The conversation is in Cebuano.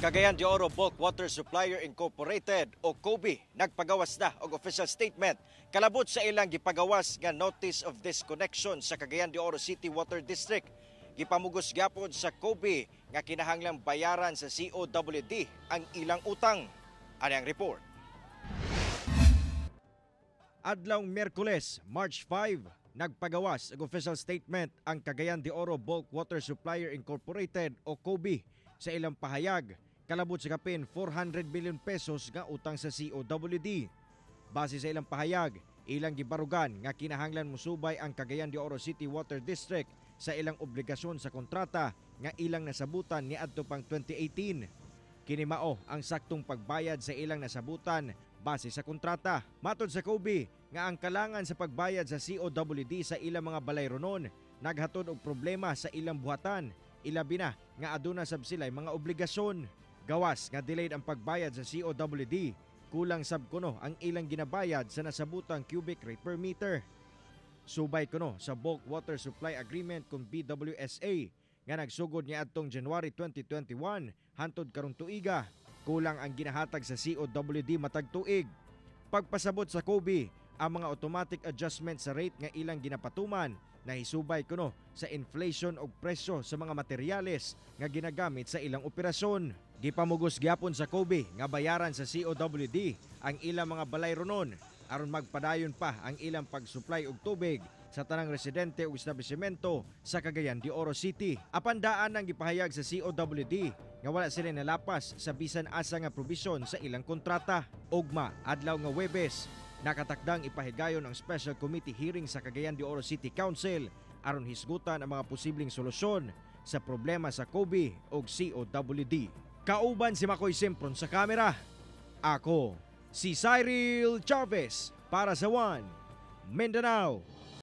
Cagayan de Oro Bulk Water Supplier Incorporated o COBI nagpagawas na og official statement kalabot sa ilang gipagawas nga notice of disconnection sa Cagayan de Oro City Water District. Gipamugos gyapon sa COBI nga kinahanglang bayaran sa COWD ang ilang utang. Ani ang report. Adlawng Miyerkules, March 5, nagpagawas og official statement ang Cagayan de Oro Bulk Water Supplier Incorporated o COBI sa ilang pahayag kalabot sa kapin 400 million pesos nga utang sa COWD. Base sa ilang pahayag, ilang gibarugan nga kinahanglan mosubay ang Cagayan de Oro City Water District sa ilang obligasyon sa kontrata nga ilang nasabutan niadto pang 2018. Kini mao ang saktong pagbayad sa ilang nasabutan base sa kontrata. Matod sa COBI nga ang kalangan sa pagbayad sa COWD sa ilang mga balayronon naghatod og problema sa ilang buhatan, ilabi na nga aduna sab sila'y mga obligasyon. Gawas nga delayed ang pagbayad sa COWD, kulang sab kuno ang ilang ginabayad sa nasabutang cubic rate per meter. Subay kuno sa Bulk Water Supply Agreement kung BWSA nga nagsugod niadtong January 2021 hantod karong tuiga, kulang ang ginahatag sa COWD matag tuig. Pagpasabot sa COBI, ang mga automatic adjustment sa rate nga ilang ginapatuman nahisubay kuno sa inflation og presyo sa mga materyales nga ginagamit sa ilang operasyon. Gipamugos gyapon sa COBI nga bayaran sa COWD ang ilang mga balayronon aron magpadayon pa ang ilang pag-supply og tubig sa tanang residente ug establishmento sa Cagayan de Oro City. Apan daan ang gipahayag sa COWD nga wala sila nalapas sa bisan asa nga probisyon sa ilang kontrata. Ugma, adlaw nga Webes, nakatakdang ipahigayon ang special committee hearing sa Cagayan de Oro City Council aron hisgutan ang mga posibleng solusyon sa problema sa COBI ug COWD. Kauban si Makoy Sempron sa kamera. Ako, si Cyril Chavez para sa One Mindanao.